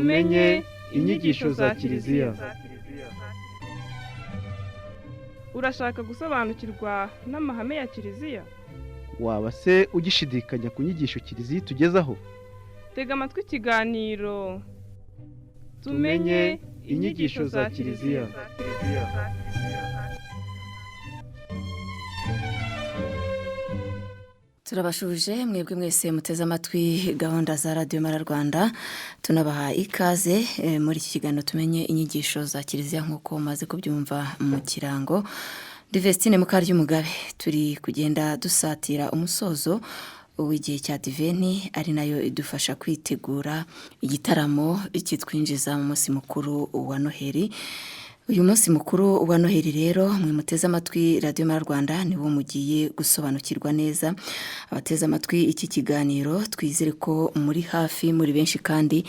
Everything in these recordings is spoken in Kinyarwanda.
Tumenye inyigisho za Kiliziya. Urashaka gusobanukirwa n'amahame ya Kiliziya? Waba se ugishidikanya ku nyigisho Kiliziya itugezaho? Tega amatwi ikiganiro Tumenye inyigisho za Kiliziya. Turabashuje mwebwe mwese muteze amatwi gahunda za Radiyo Mara Rwanda, tunabaha ikaze muri iki kiganiro Tumenye inyigisho za Kiliziya, nk'uko mumaze kubyumva mu kirango. Divestine Mukaryumugabe, turi kugenda dusatira umusozo w'igihe cya Diveni, ari nayo idufasha kwitegura igitaramo kitwinjiza mu munsi mukuru wa Noheli. Uyu munsi mukuru wa Noheli rero, mwe muteze amatwi Radiyo Mara Rwanda, niwo mugiye gusobanukirwa neza. Abateze amatwi iki kiganiro, twizere ko muri hafi, muri benshi, kandi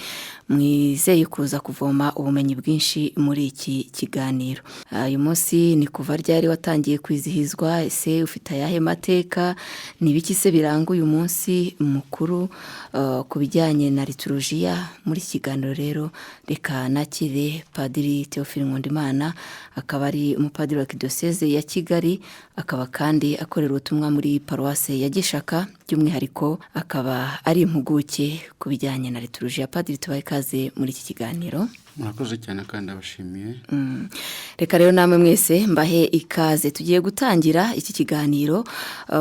mwizeye kuza kuvoma ubumenyi bwinshi muri iki kiganiro. Uyu munsi ni kuva ryari watangiye kwizihizwa? Ese ufite ayahe mateka? Ni ibiki se biranga uyu munsi mukuru ku bijyanye na liturujiya? Muri iki kiganiro rero, reka nakire Padiri Theophile Nkundimana, akaba ari umupadiri wa Kidiyoseze ya Kigali, akaba kandi akorera ubutumwa muri Paruwase ya Gishaka, by'umwihariko akaba ari impuguke ku bijyanye na liturujiya. Padiri, tubahe ikaze muri iki kiganiro. Murakoze cyane kandi abashimiye. Reka rero namwe mwese mbahe ikaze. Tugiye gutangira iki kiganiro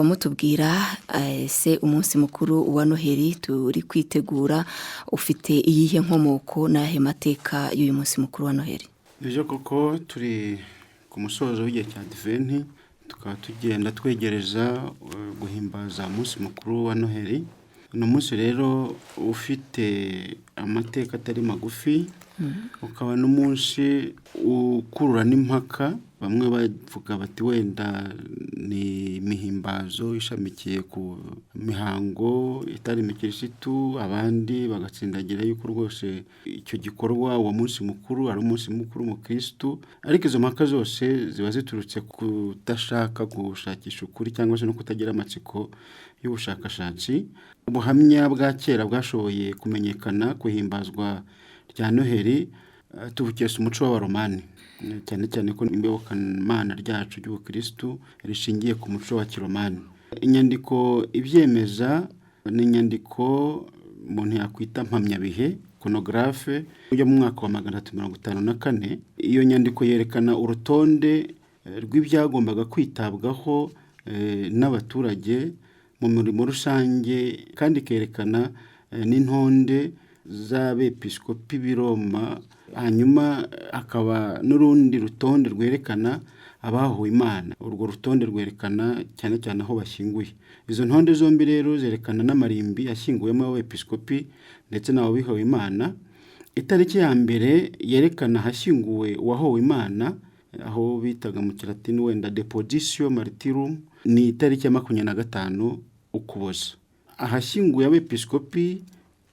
mutubwira ese umunsi mukuru wa Noheli turi kwitegura ufite iyihe nkomoko n'ayahe mateka y'uyu munsi mukuru wa Noheli? Nibyo koko, turi ku musozo w'igihe cya Diventi, tukaba tugenda twegereza guhimbaza umunsi mukuru wa Noheli. Ni umunsi rero ufite amateka atari magufi, ukaba n'umunsi ukurura n'impaka. Bamwe bavuga bati wenda ni imihimbazo ishamikiye ku mihango itari imikirisitu, abandi bagatsindagira yuko rwose icyo gikorwa, uwo munsi mukuru, ari umunsi mukuru mukirisitu. Ariko izo mpaka zose ziba ziturutse kudashaka gushakisha ukuri cyangwa se no kutagira amatsiko y'ubushakashatsi. Ubuhamya bwa kera bwashoboye kumenyekana kuhimbazwa rya Noheli tubukesha umuco w'Abaromani, cyane cyane ko iyobokamana ryacu ry'ubukirisitu rishingiye ku muco wa kiromani. Inyandiko ibyemeza ni inyandiko umuntu yakwita mpamyabihe, chronographe, yo mu mwaka wa 354. Iyo nyandiko yerekana urutonde rw'ibyagombaga kwitabwaho n'abaturage mu mirimo rusange, kandi ikerekana n'intonde z'abepiskopi b'i Roma, hanyuma hakaba n'urundi rutonde rwerekana abahowe Imana. Urwo rutonde rwerekana cyane cyane aho bashyinguye. Izo ntonde zombi rero zerekana n'amarimbi yashyinguwemo abepiskopi ndetse n'ababihowe Imana. Itariki ya mbere yerekana ahashyinguwe uwahowe Imana, aho bitaga mu Kilatini wenda depositio martyrum, ni itariki ya 25 Ukuboza. Ahashyinguye abepiskopi,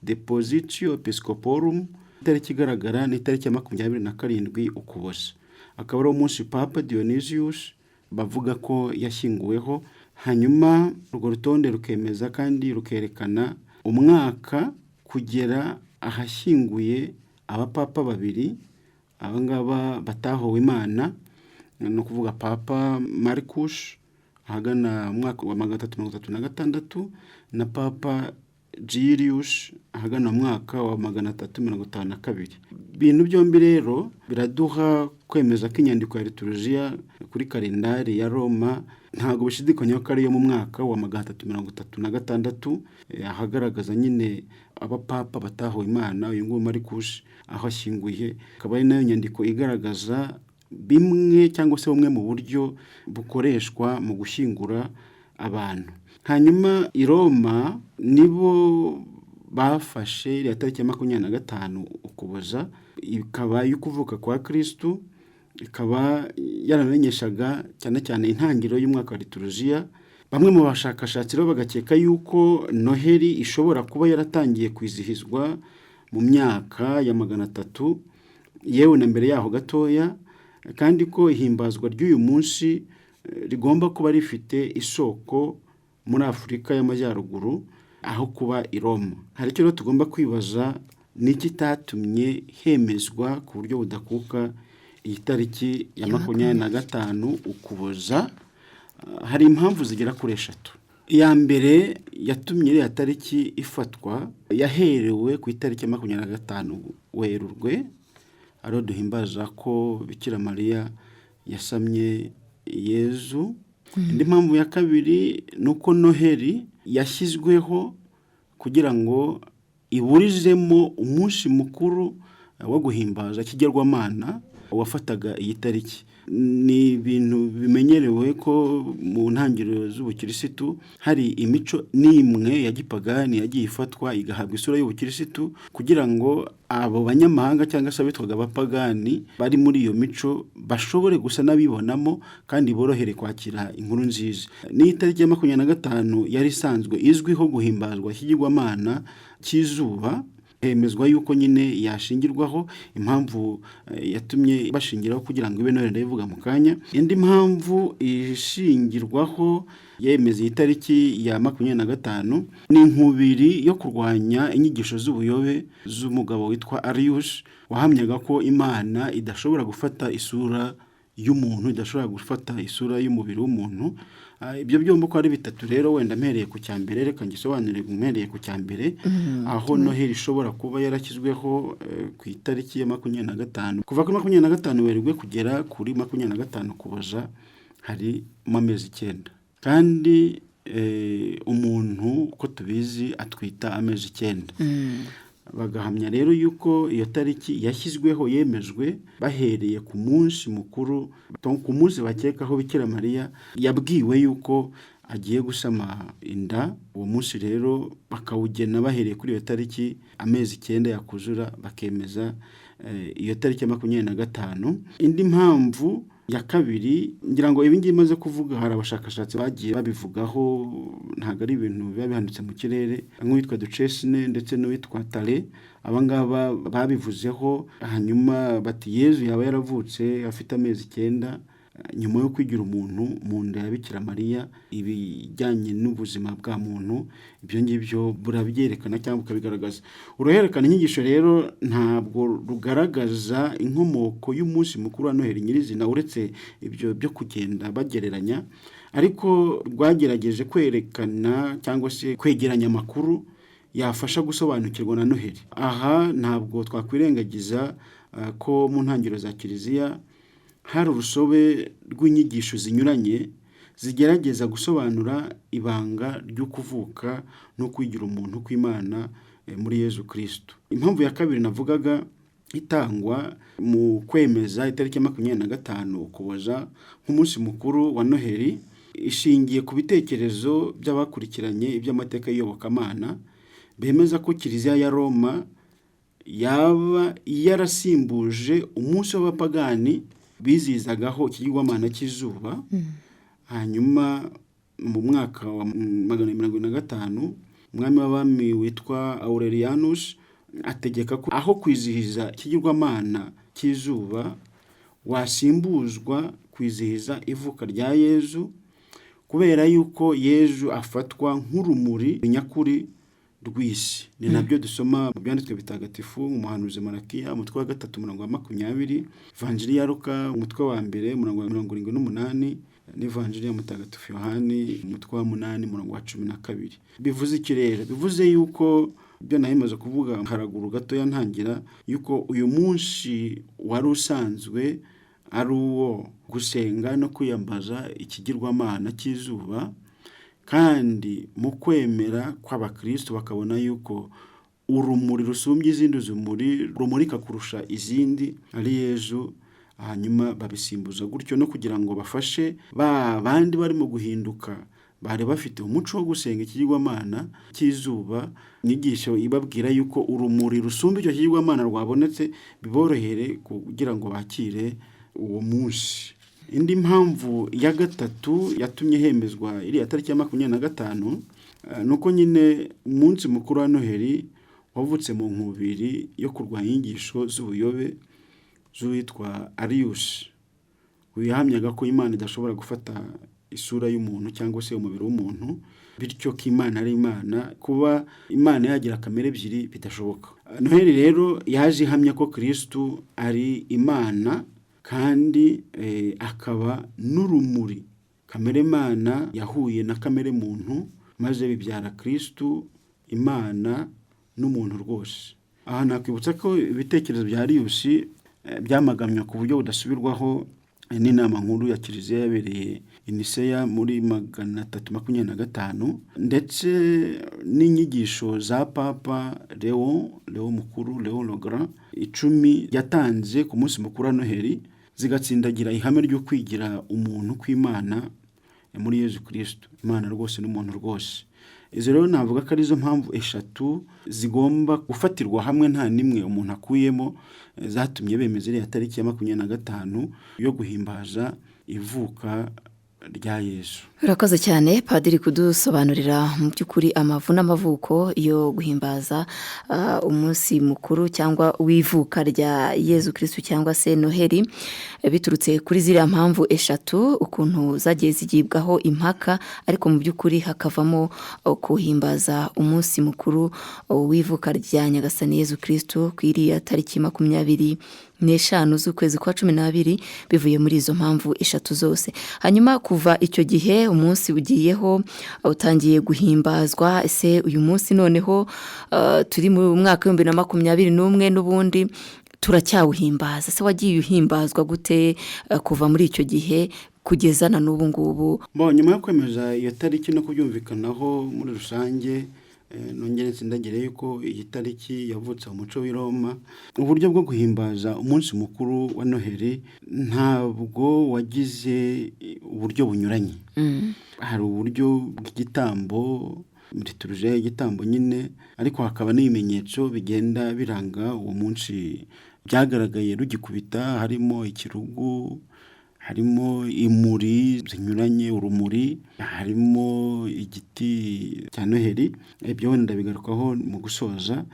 depositio episcoporum, itariki igaragara ni itariki ya 27 Ukuboza, akaba ari umunsi Papa Dionysius bavuga ko yashyinguweho. Hanyuma urwo rutonde rukemeza kandi rukerekana umwaka kugera ahashyinguye abapapa babiri abangaba batahowe Imana, ni ukuvuga Papa Marcus ahagana mu mwaka wa 336 na Papa Julius ahagana mu mwaka wa 352. Ibintu byombi rero biraduha kwemeza ko inyandiko ya liturujiya kuri kalendari ya Roma ntabwo bishidikanya ko ariyo mu mwaka wa 336, ahagaragaza nyine abapapa batahowe Imana, uyu nguyu Marcus aho ashyinguye, akaba ari nayo nyandiko igaragaza bimwe cyangwa se bumwe mu buryo bukoreshwa mu gushyingura abantu. Hanyuma i Roma nibo bafashe iriya tariki ya 25 Ukuboza, ikaba iy'ukuvuka kwa Kirisitu, ikaba yaramenyeshaga cyane cyane intangiriro y'umwaka wa liturujiya. Bamwe mu bashakashatsi rero bagakeka yuko Noheli ishobora kuba yaratangiye kwizihizwa mu myaka ya 300, yewe na mbere yaho gatoya, kandi ko ihimbazwa ry'uyu munsi rigomba kuba rifite isoko muri Afurika y'Amajyaruguru aho kuba i Roma. Hari icyo rero tugomba kwibaza Ni iki itatumye hemezwa ku buryo budakuka iyi tariki ya 25 Ukuboza? Hari impamvu zigera kuri eshatu. Iya mbere yatumye iriya tariki ifatwa yaherewe ku itariki ya 25 Werurwe, ariho duhimbaza ko Bikira Mariya yasamye Yezu. Indi mpamvu ya kabiri ni uko Noheli yashyizweho kugira ngo iburizemo umunsi mukuru wo guhimbaza ikigirwamana wafataga iyi tariki. Ni ibintu bimenyerewe ko mu ntangiriro z'ubukirisitu hari imico n'imwe ya gipagani yagiye ifatwa igahabwa isura y'ubukirisitu, kugira ngo abo banyamahanga cyangwa se abitwaga abapagani bari muri iyo mico bashobore gusa n'abibonamo kandi borohere kwakira inkuru nziza. N'iyi tariki ya 25 yari isanzwe izwiho guhimbazwa ikigirwamana cy'izuba, hemezwa yuko nyine yashingirwaho. Impamvu yatumye bashingiraho kugira ngo ibe Noheli ndayivuga mu kanya. Indi mpamvu ishingirwaho yemeza iyi tariki ya 25 ni inkubiri yo kurwanya inyigisho z'ubuyobe z'umugabo witwa Arius, wahamyaga ko Imana idashobora gufata isura y'umuntu, idashobora gufata isura y'umubiri w'umuntu. Ibyo byombi uko ari bitatu rero, wenda mpereye ku cya mbere, reka ngisobanure mpereye ku cya mbere, aho Noheli ishobora kuba yarashyizweho ku itariki ya 25. Kuva kuri 25 Werurwe kugera kuri 25 Ukuboza harimo amezi 9, kandi umuntu uko tubizi atwita amezi 9. Bagahamya rero yuko iyo tariki yashyizweho yemejwe bahereye ku munsi mukuru, ku munsi bakekaho Bikira Mariya yabwiwe yuko agiye gusama inda. Uwo munsi rero bakawugena bahereye kuri iyo tariki, amezi 9 yakuzura bakemeza iyo tariki ya 25. Indi mpamvu ya kabiri, ngira ngo ibi ngibi maze kuvuga hari abashakashatsi bagiye babivugaho, ntabwo ari ibintu biba bihanditse mu kirere, nk'uwitwa Duchesne ndetse n'uwitwa Tare. Aba ngaba babivuzeho, hanyuma bati Yezu yaba yaravutse afite amezi 9 nyuma yo kwigira umuntu mu nda ya Bikira Mariya. Ibijyanye n'ubuzima bwa muntu ibyo ngibyo burabyerekana cyangwa bukabigaragaza. Uruhererekane inyigisho rero ntabwo rugaragaza inkomoko y'umunsi mukuru wa Noheli nyirizina, uretse ibyo byo kugenda bagereranya, ariko rwagerageje kwerekana cyangwa se kwegeranya amakuru yafasha gusobanukirwa na Noheli. Aha ntabwo twakwirengagiza ko mu ntangiriro za Kiliziya hari urusobe rw'inyigisho zinyuranye zigerageza gusobanura ibanga ryo kuvuka no kwigira umuntu kw'Imana muri Yezu Kristo. Impamvu ya kabiri navugaga itangwa mu kwemeza itariki ya 25 Ukuboza nk'umunsi mukuru wa Noheli, ishingiye ku bitekerezo by'abakurikiranye iby'amateka y'iyobokamana, bemeza ko Kiliziya ya Roma yaba yarasimbuje umunsi w'abapagani bizihizagaho ikigirwamana cy'izuba. Hanyuma mu mwaka wa 475 umwami w'abami witwa Aurelianus ategeka ko aho kwizihiza ikigirwamana cy'izuba wasimbuzwa kwizihiza ivuka rya Yezu, kubera yuko Yezu afatwa nk'urumuri nyakuri rw'isi. Ni nabyo dusoma mu byanditswe bitagatifu, mu muhanuzi Marakiya umutwe wa 3 umurongo wa 20, Ivanjiri ya Luka umutwe wa 1 umurongo wa 78, n'Ivanjiri ya Mutagatifu Yohani umutwe wa 8 umurongo wa 12. Bivuze iki rero? Bivuze yuko ibyo nahimaze kuvuga haraguru gatoya ntangira, yuko uyu munsi wari usanzwe ari uwo gusenga no kwiyambaza ikigirwamana cy'izuba, kandi mu kwemera kw'abakristo bakabona yuko urumuri rusumbye izindi zumuri rumurika kurusha izindi ari Yezu, hanyuma babisimbuza gutyo no kugira ngo bafashe ba bandi barimo guhinduka bari bafite umuco wo gusenga ikigirwamana cy'izuba, inyigisho ibabwira yuko urumuri rusumba icyo kigirwamana rwabonetse, biborohere kugira ngo bakire uwo munsi. Indi mpamvu ya gatatu yatumye hemezwa iriya tariki ya 25 ni uko nyine umunsi mukuru wa Noheli wavutse mu nkubiri yo kurwanya inyigisho z'ubuyobe z'uwitwa Arius, uyu yahamyaga ko Imana idashobora gufata isura y'umuntu cyangwa se umubiri w'umuntu. Bityo ko Imana ari Imana, kuba Imana yagira kamere ebyiri bidashoboka. Noheli rero yaje ihamya ko Kirisitu ari Imana kandi akaba n'urumuri. Kamere Mana yahuye na kamere muntu, maze bibyara Kirisitu, Imana n'umuntu rwose. Aha nakwibutsa ko ibitekerezo bya Ariyusi byamagamywe ku buryo budasubirwaho n'inama nkuru ya Kiliziya yabereye i Niseya muri 325, ndetse n'inyigisho za Papa Leo Mukuru, Léon le Grand, 10 yatanze ku munsi mukuru wa Noheli, zigatsindagira ihame ryo kwigira umuntu kw'Imana muri Yezu Kirisitu, Imana rwose n'umuntu rwose. Izo rero navuga ko arizo mpamvu eshatu zigomba gufatirwa hamwe, nta n'imwe umuntu akuyemo, zatumye bemeza iriya tariki ya 25 yo guhimbaza ivuka rya Yezu. Urakoze cyane, Padiri, kudusobanurira mu by'ukuri amavu n'amavuko yo guhimbaza umunsi mukuru cyangwa w'ivuka rya Yezu Kirisitu cyangwa se Noheli, biturutse kuri ziriya mpamvu eshatu, ukuntu zagiye zigibwaho impaka, ariko mu by'ukuri hakavamo kuhimbaza umunsi mukuru w'ivuka rya Nyagasani Yezu Kirisitu ku iriya tariki 25 z'ukwezi kwa 12, bivuye muri izo mpamvu eshatu zose. Hanyuma kuva icyo gihe umunsi ugiyeho, utangiye guhimbazwa. Ese uyu munsi noneho turi mu mwaka w'2021, n'ubundi turacyawuhimbaza? Se wagiye uhimbazwa gute kuva muri icyo gihe kugeza na n'ubu ngubu? Nyuma yo kwemeza iyo tariki no kubyumvikanaho muri rusange, nongere nsindagire yuko iyi tariki yavutse mu muco w'i Roma. Uburyo bwo guhimbaza umunsi mukuru wa Noheli ntabwo wagize uburyo bunyuranye. Hari uburyo bw'igitambo, liturujia y'igitambo nyine, ariko hakaba n'ibimenyetso bigenda biranga uwo munsi byagaragaye rugikubita, harimo ikirugu, harimo imuri zinyuranye, urumuri, harimo igiti cya Noheli. Ibyo wenda ndabigarukaho mu gusoza.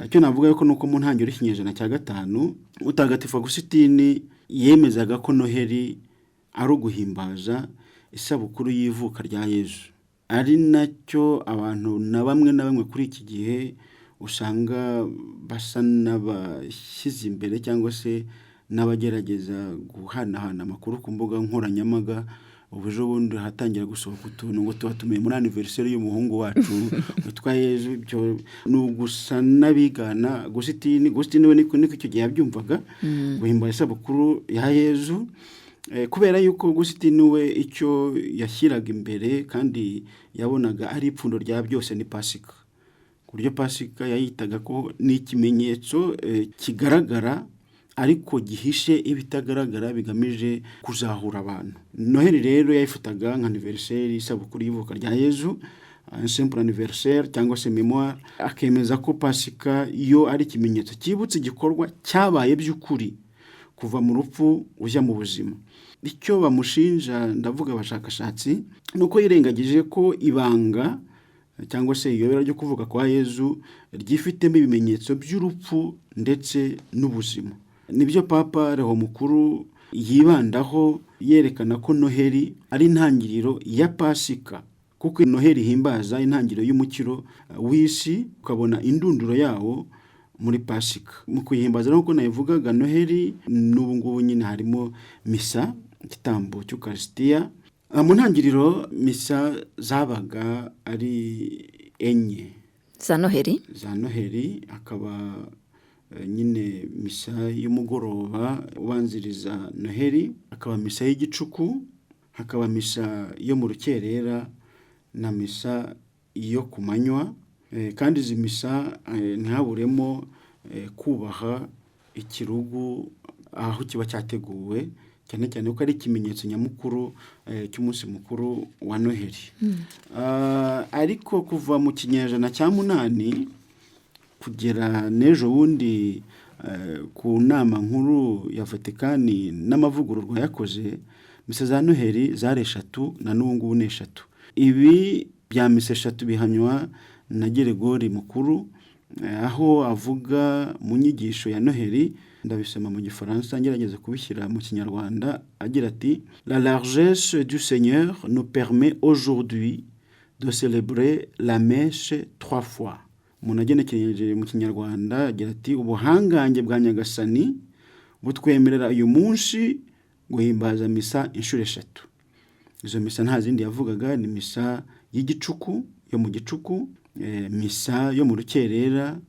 Icyo navuga yuko nuko mu ntangiriro y'ikinyejana cya gatanu, Mutagatifu Agusitini yemezaga ko Noheli ari uguhimbaza isabukuru y'ivuka rya Yezu, ari nacyo abantu na bamwe na bamwe kuri iki gihe usanga basa n'abashyize imbere cyangwa se n'abagerageza guhanahana amakuru ku mbuga nkoranyambaga. Ubu ejo bundi hatangira gusohoka utuntu ngo tubatumiye muri anniversaire y'umuhungu wacu witwa Yezu. Ibyo ni ugusa n'abigana Agusitini. Agusitini we niko icyo gihe yabyumvaga, guhimbaza isabukuru ya Yezu, kubera yuko Agusitini we icyo yashyiraga imbere kandi yabonaga ari ipfundo rya byose ni Pasika, ku buryo Pasika yayitaga ko ni ikimenyetso kigaragara ariko gihishe ibitagaragara, bigamije kuzahura abantu. Noheli rero yayifataga nka anniversaire, isabukuru y'ivuka rya Yezu, un simple anniversaire cyangwa se mémoire, akemeza ko Pasika yo ari ikimenyetso cyibutsa igikorwa cyabaye by'ukuri, kuva mu rupfu ujya mu buzima. Icyo bamushinja, ndavuga abashakashatsi, ni uko yirengagije ko ibanga cyangwa se iyobera ryo kuvuka kwa Yezu ryifitemo ibimenyetso by'urupfu ndetse n'ubuzima. Nibyo Papa Leho Mukuru yibandaho yerekana ko Noheli ari intangiriro ya Pasika, kuko Noheli ihimbaza intangiriro y'umukiro w'isi, ukabona indunduro yawo muri Pasika. Mu kuyihimbaza, nk'uko nabivugaga, Noheli n'ubu ngubu nyine harimo misa, igitambo cy'ukarisitiya. Mu ntangiriro misa zabaga ari enye. Za Noheli? Za Noheli. Hakaba nyine misa y'umugoroba ubanziriza Noheli, hakaba misa y'igicuku, hakaba misa yo mu rukerera na misa yo ku manywa. Kandi izi misa ntihaburemo kubaha ikirugu aho kiba cyateguwe, cyane cyane ko ari ikimenyetso nyamukuru cy'umunsi mukuru wa Noheli. Ariko kuva mu kinyejana cya munani kugera n'ejo bundi ku nama nkuru ya Vatikani n'amavugururwa yakoze, misa za Noheli zari eshatu, na n'ubu ngubu ni eshatu. Ibi bya misa eshatu bihamywa na Geregori Mukuru, aho avuga mu nyigisho ya Noheli. Ndabisoma mu Gifaransa, ngerageza kubishyira mu Kinyarwanda, agira ati: "La largesse du Seigneur nous permet aujourd'hui de célébrer la messe trois fois. Umuntu agenekereje mu Kinyarwanda agira ati ubuhangange bwa Nyagasani butwemerera uyu munsi guhimbaza misa inshuro eshatu. Izo misa nta zindi yavugaga, ni misa y'igicuku yo mu gicuku, misa yo mu rukerera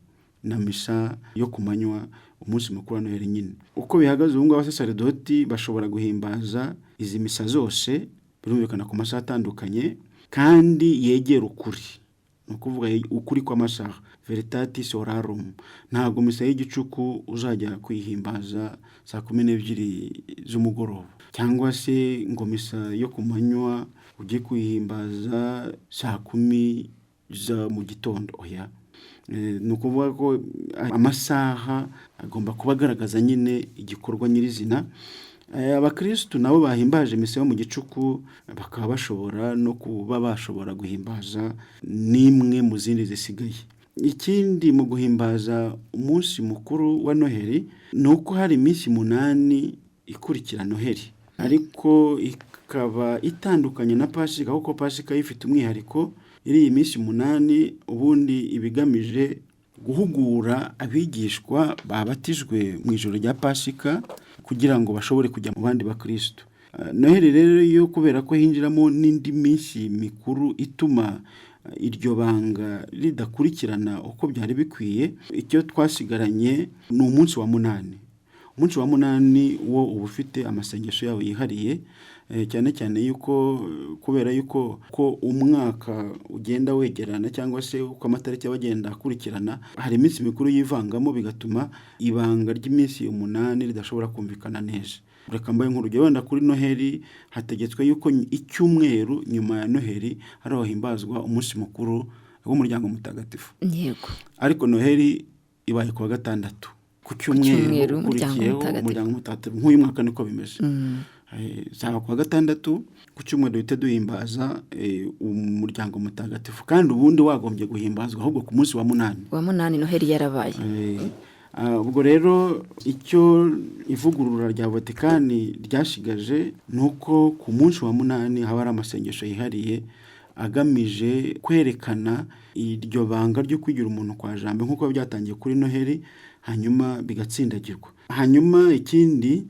na misa yo ku manywa, umunsi mukuru wa Noheli nyine. Uko bihagaze ubu ngubu, abasaseredoti bashobora guhimbaza izi misa zose, birumvikana ku masaha atandukanye kandi yegera ukuri, ni ukuvuga ukuri kw'amasaha, veritatis horarum. Ntabwo misa y'igicuku uzajya kuyihimbaza saa 12 z'umugoroba, cyangwa se ngo misa yo ku manywa ujye kuyihimbaza saa 10 za mu gitondo, oya. Ni ukuvuga ko amasaha agomba kuba agaragaza nyine igikorwa nyirizina. Abakirisitu nabo bahimbaje misa yo mu gicuku bakaba bashobora no kuba bashobora guhimbaza n'imwe mu zindi zisigaye. Ikindi mu guhimbaza umunsi mukuru wa Noheli ni uko hari iminsi 8 ikurikira Noheli, ariko ikaba itandukanye na Pasika, kuko Pasika yo ifite umwihariko. Iriya minsi 8 ubundi iba igamije guhugura abigishwa babatijwe mu ijoro rya Pasika kugira ngo bashobore kujya mu bandi bakirisitu. Noheli rero yo kubera ko hinjiramo n'indi minsi mikuru ituma iryo banga ridakurikirana uko byari bikwiye, icyo twasigaranye ni umunsi wa 8. Umunsi wa 8 wo uba ufite amasengesho yawo yihariye, cyane cyane yuko kubera yuko ko umwaka ugenda wegerana cyangwa se uko amatariki aba agenda akurikirana, hari iminsi mikuru yivangamo bigatuma ibanga ry'iminsi 8 ridashobora kumvikana neza. Reka mbahe nk'urugero, wenda kuri Noheli hategetswe yuko icyumweru nyuma ya Noheli hari aho himbazwa umunsi mukuru w'umuryango mutagatifu. Yego. Ariko Noheli ibaye ku wa gatandatu, ku cyumweru cyumweru, umuryango ukurikiyeho mutagatifu. Umuryango mutagatifu nk'uyu mwaka niko bimeze. Zaba ku wa gatandatu, ku cyumweru duhite duhimbaza umuryango mutagatifu, kandi ubundi wagombye guhimbazwa ahubwo ku munsi wa 8. Wa 8 Noheli yarabaye. Ubwo rero icyo ivugurura rya Vatikani ryashigaje ni uko ku munsi wa 8 haba hari amasengesho yihariye agamije kwerekana iryo banga ryo kwigira umuntu kwa Jambo nk'uko byatangiye kuri Noheli, hanyuma bigatsindagirwa. Hanyuma ikindi,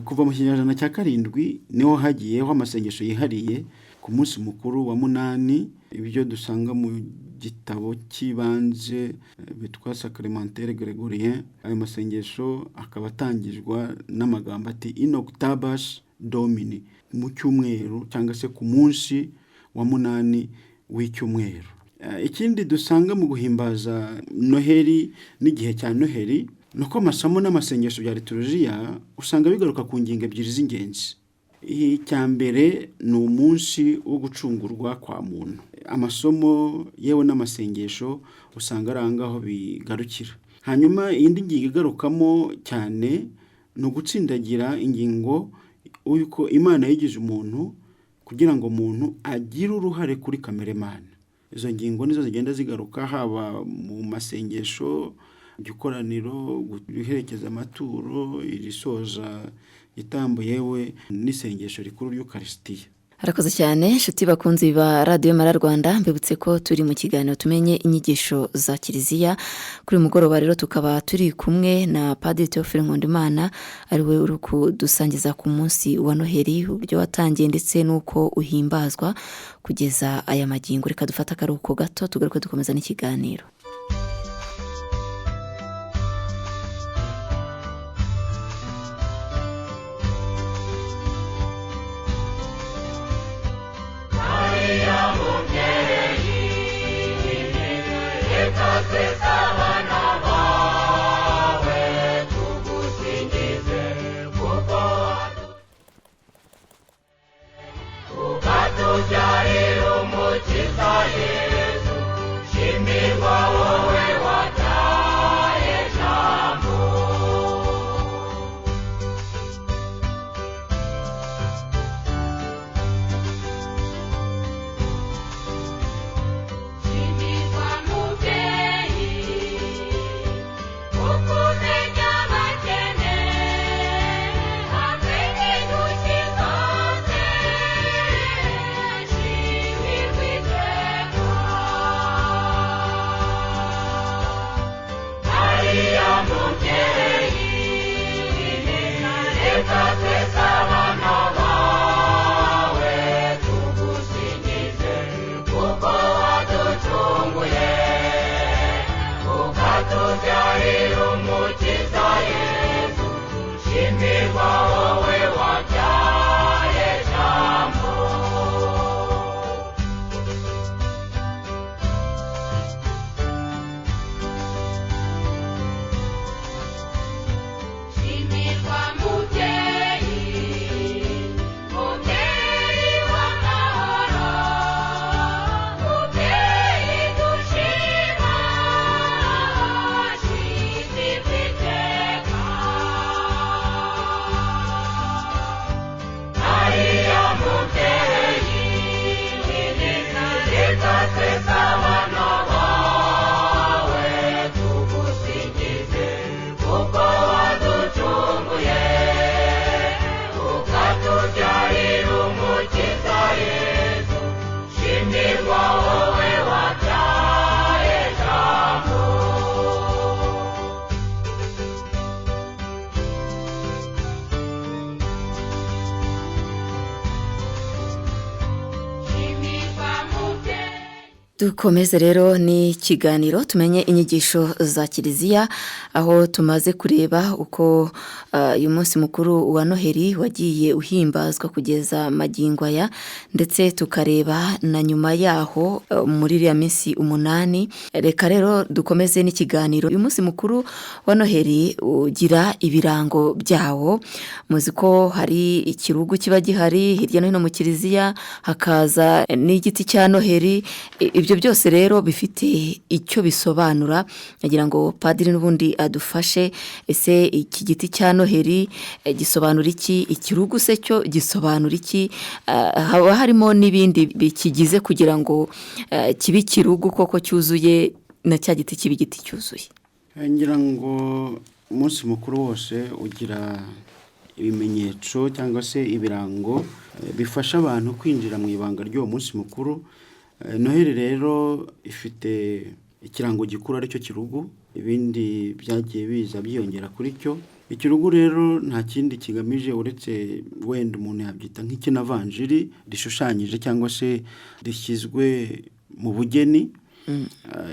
kuva mu kinyejana cya 7 niho hagiyeho amasengesho yihariye ku munsi mukuru wa 8, ibyo dusanga mu gitabo cy'ibanze bitwa Sacramentaire Gregorien. Ayo masengesho akaba atangizwa n'amagambo ati in octabas Domini, mu cyumweru cyangwa se ku munsi wa 8 w'icyumweru. Ikindi dusanga mu guhimbaza Noheli n'igihe cya Noheli ni uko amasomo n'amasengesho bya liturujia usanga bigaruka ku ngingo ebyiri z'ingenzi. Icya mbere ni umunsi wo gucungurwa kwa muntu. Amasomo yewe n'amasengesho usanga ari aho ngaho bigarukira. Hanyuma iyindi ngingo igarukamo cyane ni ugutsindagira ingingo y'uko Imana yigize umuntu kugira ngo umuntu agire uruhare kuri kamere mana. Izo ngingo nizo zigenda zigaruka haba mu masengesho, igikoraniro, guherekeza amaturo, irisoza igitambo, yewe n'isengesho rikuru ry'Ukarisitiya. Harakoze cyane inshuti bakunzi ba Radiyo Mara Rwanda, mbibutse ko turi mu kiganiro tumenye inyigisho za Kiliziya. Kuri uyu mugoroba rero tukaba turi kumwe na Padiri Theophile Nkundimana, ari we uri kudusangiza ku munsi wa Noheli, uburyo watangiye ndetse n'uko uhimbazwa kugeza aya magingo. Reka dufate akaruhuko gato tugaruke dukomeza n'ikiganiro. Ukatubyarira umukiza Yesu, shimirwa. Dukomeze rero n'ikiganiro tumenye inyigisho za kiliziya, aho tumaze kureba uko uyu munsi mukuru wa Noheli wagiye uhimbazwa kugeza magingo aya, ndetse tukareba na nyuma yaho muri iriya minsi 8. Reka rero dukomeze n'ikiganiro. Uyu munsi mukuru wa Noheli ugira ibirango byawo. Muzi ko hari ikirugu kiba gihari hirya no hino mu kiliziya, hakaza n'igiti cya Noheli. Ibyo byose rero bifite icyo bisobanura. Nagira ngo padiri n'ubundi adufashe. Ese iki giti cya Noheli gisobanura iki? Ikirugu se cyo gisobanura iki? Haba harimo n'ibindi bikigize kugira ngo kibe ikirugu koko cyuzuye, na cya giti kibe igiti cyuzuye? Ngira ngo umunsi mukuru wose ugira ibimenyetso cyangwa se ibirango bifasha abantu kwinjira mu ibanga ry'uwo munsi mukuru. Noheli rero ifite ikirango gikuru aricyo kirugu, ibindi byagiye biza byiyongera kuri cyo. Ikirugu rero nta kindi kigamije uretse wenda umuntu yabyita nk'ikinavanjiri rishushanyije cyangwa se rishyizwe mu bugeni.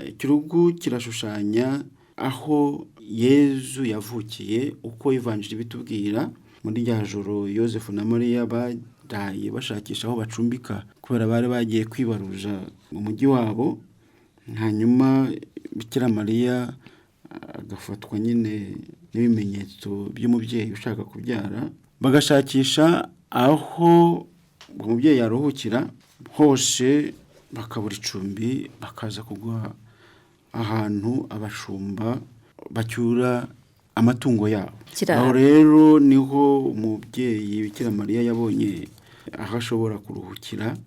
Ikirugu kirashushanya aho Yezu yavukiye, uko ivanjiri bitubwira. Muri rya joro Yozefu na Mariya baraye bashakisha aho bacumbika kubera bari bagiye kwibaruza mu mujyi wabo, hanyuma Bikira Mariya agafatwa nyine n'ibimenyetso by'umubyeyi ushaka kubyara, bagashakisha aho umubyeyi yaruhukira hose bakabura icumbi, bakaza kugwa ahantu abashumba bacyura amatungo yabo. Aho rero niho umubyeyi Bikira Mariya yabonye aho ashobora kuruhukira.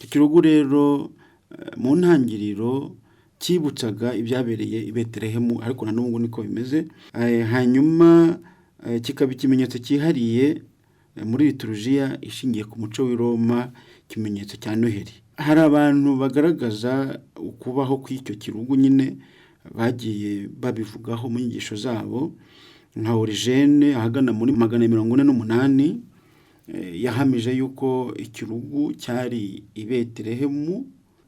Icyo kirugu rero mu ntangiriro cyibutsaga ibyabereye i Betelehemu, ariko na n'ubu niko bimeze. Hanyuma kikaba ikimenyetso cyihariye muri liturujiya ishingiye ku muco w'i Roma, ikimenyetso cya Noheli. Hari abantu bagaragaza ukubaho kw'icyo kirugu nyine, bagiye babivugaho mu nyigisho zabo, nka Origene ahagana muri 448 yahamije yuko ikirugu cyari i Betelehemu,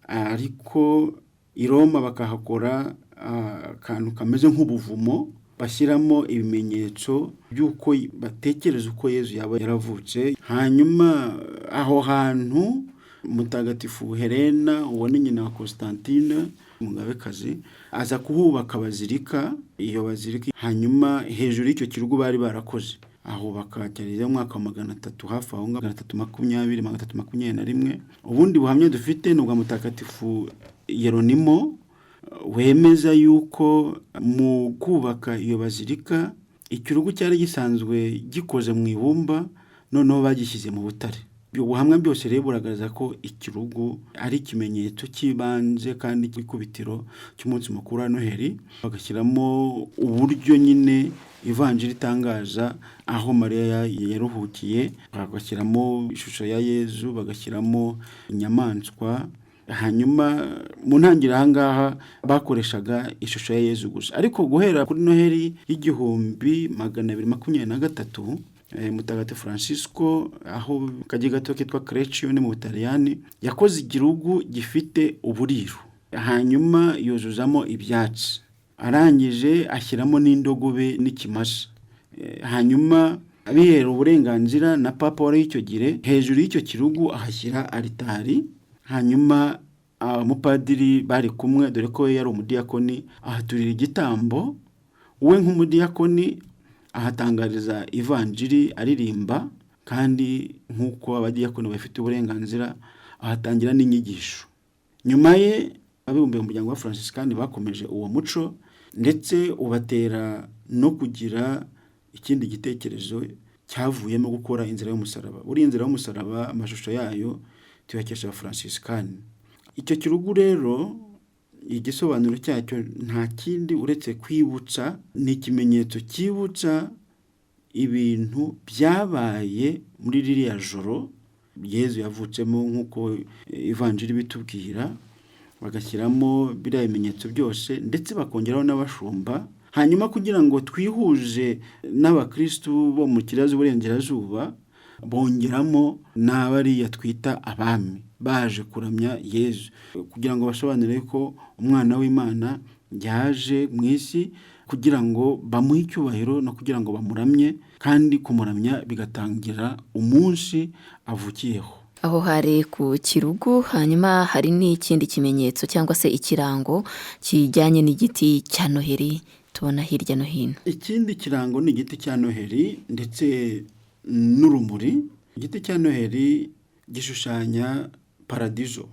ariko i Roma bakahakora akantu kameze nk'ubuvumo bashyiramo ibimenyetso by'uko batekereza uko Yezu yaba yaravutse. Hanyuma aho hantu Mutagatifu Helena, uwo ni nyina wa Constantine umugabekazi, aza kuhubaka bazilika. Iyo bazilika hanyuma hejuru y'icyo kirugu bari barakoze ahubaka kiliziya mu mwaka wa 300, hafi aho 320, 321. Ubundi buhamya dufite ni ubwa Mutagatifu Yeronimo, wemeza yuko mu kubaka iyo bazilika ikirugu cyari gisanzwe gikoze mu ibumba, noneho bagishyize mu butare. Ubuhamya byose rero buragaragaza ko ikirugu ari ikimenyetso cy'ibanze kandi cy'ikubitiro cy'umunsi mukuru wa Noheli, bagashyiramo uburyo nyine ivanjiri itangaza aho Mariya yaruhukiye, bagashyiramo ishusho ya Yezu, bagashyiramo inyamaswa. Hanyuma mu ntangiriro aha ngaha bakoreshaga ishusho ya Yezu gusa, ariko guhera kuri Noheli y'1223 Mutagatifu Francisco, aho kajya gato kitwa Creccio ni mu Butaliyani, yakoze igirugu gifite uburiro, hanyuma yuzuzamo ibyatsi, arangije ashyiramo n'indogobe n'ikimasa. Hanyuma abihera uburenganzira na Papa wari icyo gihe, hejuru y'icyo kirugu ahashyira alitari. Hanyuma umupadiri bari kumwe, dore ko yari umudiyakoni, ahaturira igitambo. We nk'umudiyakoni ahatangariza ivanjiri aririmba, kandi nk'uko abadiyakoni bafite uburenganzira ahatangira n'inyigisho. Nyuma ye abibumbiye mu muryango wa Franciscani bakomeje uwo muco, ndetse ubatera no kugira ikindi gitekerezo cyavuyemo gukora inzira y'umusaraba. Buriya inzira y'umusaraba amashusho yayo tuyakesha Abafranciscani. Icyo kirugu rero igisobanuro cyacyo nta kindi uretse kwibutsa, ni ikimenyetso cyibutsa ibintu byabaye muri ririya joro Yezu yavutsemo nk'uko ivanjiri bitubwira, bagashyiramo biriya bimenyetso byose ndetse bakongeraho n'abashumba. Hanyuma kugira ngo twihuze n'abakristu bo mu kiliziya z'uburengerazuba, Bongeramo n'abariya twita abami baje kuramya Yezu, kugira ngo basobanure ko umwana w'Imana yaje mu isi kugira ngo bamuhe icyubahiro no kugira ngo bamuramye, kandi kumuramya bigatangira umunsi avukiyeho. Aho hari ku kirugu. Hanyuma hari n'ikindi kimenyetso cyangwa se ikirango kijyanye n'igiti cya Noheri tubona hirya no hino. Ikindi kirango ni igiti cya Noheri ndetse n'urumuri. Igiti cya Noheri gishushanya paradizo.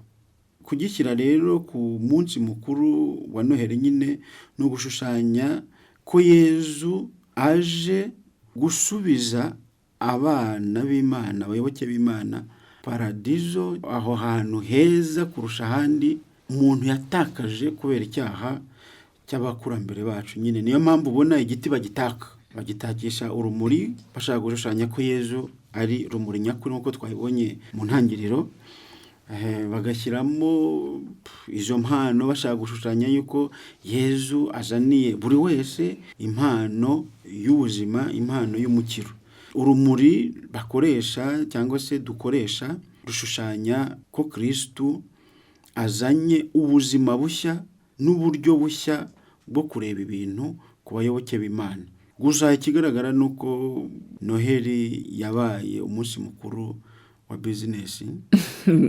Kugishyira rero ku munsi mukuru wa Noheri nyine ni ugushushanya ko Yezu aje gusubiza abana b'Imana, abayoboke b'Imana, paradizo, aho hantu heza kurusha ahandi umuntu yatakaje kubera icyaha cy'abakurambere bacu nyine. Niyo mpamvu ubona igiti bagitaka, bagitakisha urumuri, bashaka gushushanya ko Yezu ari rumuri nyakuri nk'uko twabibonye mu ntangiriro. Bagashyiramo izo mpano bashaka gushushanya yuko Yezu azaniye buri wese impano y'ubuzima, impano y'umukiro. Urumuri bakoresha cyangwa se dukoresha rushushanya ko Kirisitu azanye ubuzima bushya n'uburyo bushya bwo kureba ibintu ku bayoboke b'Imana. Gusa ikigaragara ni uko Noheri yabaye umunsi mukuru wa bizinesi,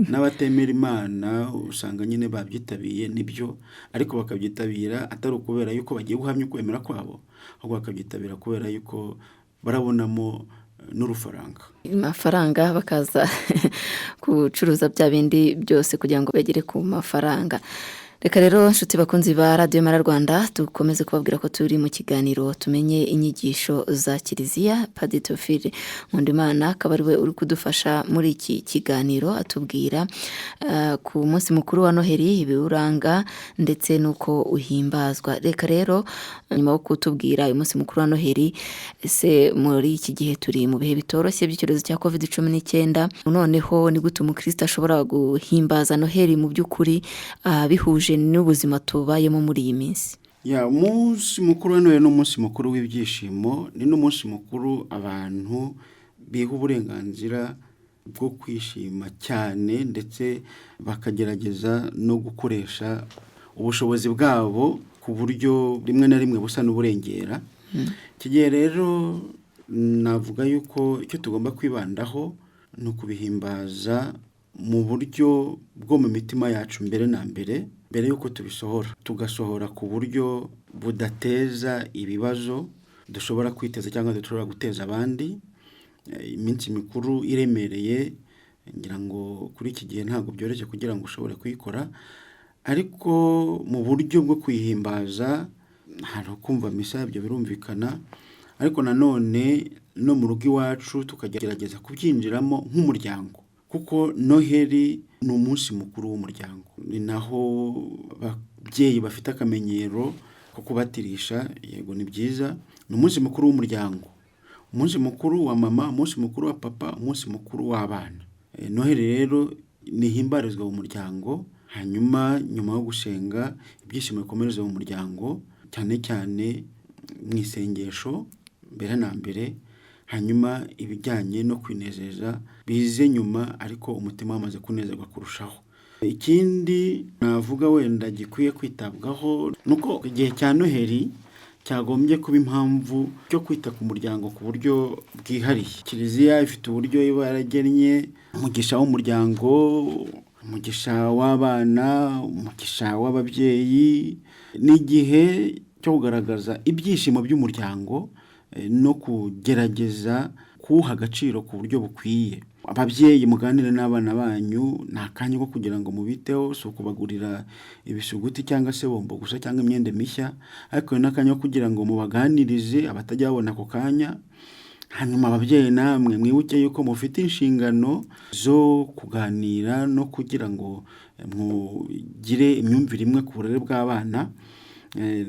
n'abatemera Imana usanga nyine babyitabiriye nibyo, ariko bakabyitabira atari ukubera yuko bagiye guhamya ukwemera kwabo, ahubwo bakabyitabira kubera yuko barabonamo n'urufaranga. Amafaranga, bakaza gucuruza bya bindi byose kugira ngo bagere ku mafaranga. Reka rero, nshuti bakunzi ba Radiyo Mara Rwanda, dukomeze kubabwira ko turi mu kiganiro Tumenye Inyigisho za Kiliziya. Padiri Théophile Nkundimana akaba ari we uri kudufasha muri iki kiganiro, atubwira ku munsi mukuru wa Noheri, ibiwuranga ndetse n'uko uhimbazwa. Reka rero, nyuma yo kutubwira uyu munsi mukuru wa Noheri, ese muri iki gihe turi mu bihe bitoroshye by'icyorezo cya COVID-19, noneho ni gute umukristo ashobora guhimbaza Noheri mu by'ukuri bihuje n'ubuzima tubayemo muri iyi minsi? Ya, umunsi mukuru wa Noheli ni umunsi mukuru w'ibyishimo, ni n'umunsi mukuru abantu biha uburenganzira bwo kwishima cyane, ndetse bakagerageza no gukoresha ubushobozi bwabo ku buryo rimwe na rimwe busa n'uburengera. Iki gihe rero navuga yuko icyo tugomba kwibandaho ni ukubihimbaza mu buryo bwo mu mitima yacu mbere na mbere, mbere y'uko tubisohora, tugasohora ku buryo budateza ibibazo dushobora kwiteza cyangwa dushobora guteza abandi. Iminsi mikuru iremereye, ngira ngo kuri iki gihe ntabwo byoroshye kugira ngo ushobore kuyikora, ariko mu buryo bwo kuyihimbaza hari ukumva misa, ibyo birumvikana, ariko nanone no mu rugo iwacu tukagerageza kubyinjiramo nk'umuryango, kuko Noheri ni umunsi mukuru w'umuryango. Ni naho ababyeyi bafite akamenyero ko kubatirisha, yego ni byiza, ni umunsi mukuru w'umuryango, umunsi mukuru wa mama, umunsi mukuru wa papa, umunsi mukuru w'abana. Noheri rero nihimbarizwa mu muryango, hanyuma nyuma yo gusenga ibyishimo bikomereze mu muryango, cyane cyane mu isengesho mbere na mbere, hanyuma ibijyanye no kwinezeza bize nyuma, ariko umutima wamaze kunezerwa kurushaho. Ikindi navuga wenda gikwiye kwitabwaho ni uko igihe cya Noheri cyagombye kuba impamvu cyo kwita ku muryango ku buryo bwihariye. Kiliziya ifite uburyo iba yaragennye umugisha w'umuryango, umugisha w'abana, umugisha w'ababyeyi. Ni igihe cyo kugaragaza ibyishimo by'umuryango no kugerageza kuwuha agaciro ku buryo bukwiye. Ababyeyi, muganire n'abana banyu, ni akanya ko kugira ngo mubiteho, si ukubagurira ibisuguti cyangwa se bombo gusa cyangwa imyenda mishya, ariko ni n'akanya ko kugira ngo mubaganirize abatajya babona ako kanya. Hanyuma ababyeyi namwe mwibuke yuko mufite inshingano zo kuganira no kugira ngo mugire imyumvire imwe ku burere bw'abana.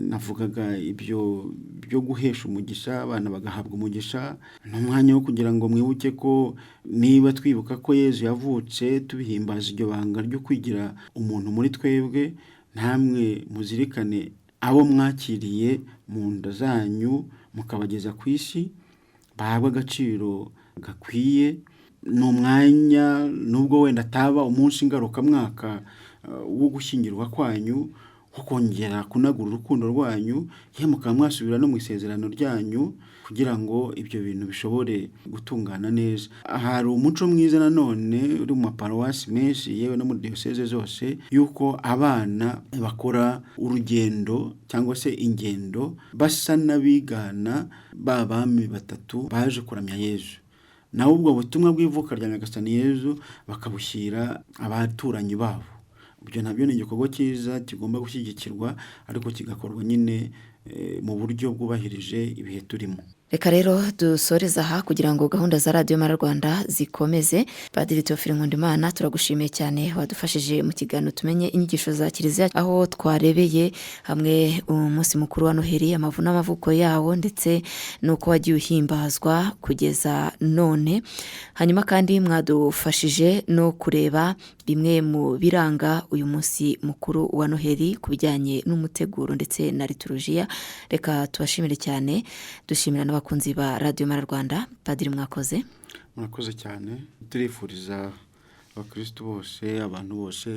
Navugaga ibyo byo guhesha umugisha abana, bagahabwa umugisha. Ni umwanya wo kugira ngo mwibuke ko niba twibuka ko Yezu yavutse, tubihimbaza iryo banga ryo kwigira umuntu muri twebwe, namwe muzirikane abo mwakiriye mu nda zanyu mukabageza ku isi, bahabwe agaciro gakwiye. Ni umwanya nubwo wenda ataba umunsi ngarukamwaka wo gushyingirwa kwanyu, wo kongera kunagura urukundo rwanyu, yewe mukaba mwasubira no mu isezerano ryanyu kugira ngo ibyo bintu bishobore gutungana neza. Hari umuco mwiza nanone uri mu maparuwasi menshi yewe no muri diyoseze zose, yuko abana bakora urugendo cyangwa se ingendo basa n'abigana ba bami batatu baje kuramya Yezu. Naho ubwo butumwa bw'ivuka rya Nyagasani Yezu bakabushyira abaturanyi babo. Ibyo nabyo ni igikorwa cyiza kigomba gushyigikirwa, ariko kigakorwa nyine mu buryo bwubahirije ibihe turimo. Reka rero dusoreze aha kugira ngo gahunda za Radiyo Mara Rwanda zikomeze. Padiri Theophile Nkundimana, turagushimiye cyane, wadufashije mu kiganiro tumenye inyigisho za Kiliziya, aho twarebeye hamwe umunsi mukuru wa Noheli, amavu n'amavuko yawo, ndetse n'uko wagiye uhimbazwa kugeza none. Hanyuma kandi mwadufashije no kureba bimwe mu biranga uyu munsi mukuru wa Noheli ku bijyanye n'umuteguro ndetse na liturujia. Reka tubashimire cyane, dushimira n'abakunzi ba Radiyo Mara Rwanda. Padiri, mwakoze. Murakoze cyane. Turifuriza abakirisitu bose, abantu bose,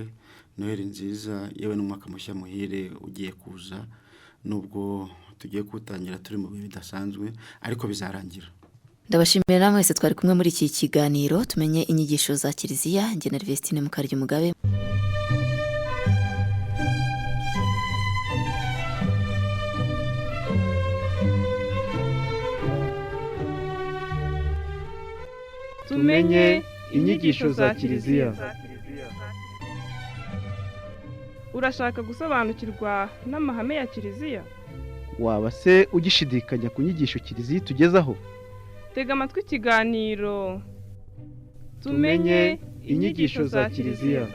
Noheli nziza, yewe n'umwaka mushya muhire ugiye kuza, nubwo tugiye kuwutangira turi mu bihe bidasanzwe, ariko bizarangira. Ndabashimira namwe mwese twari kumwe muri iki kiganiro tumenye inyigisho za Kiliziya. Njye na Vestine Mukarya Umugabe. Tumenye inyigisho za Kiliziya. Urashaka gusobanukirwa n'amahame ya Kiliziya? Waba se ugishidikanya ku nyigisho Kiliziya itugezaho? Tega amatwi ikiganiro Tumenye inyigisho za Kiliziya.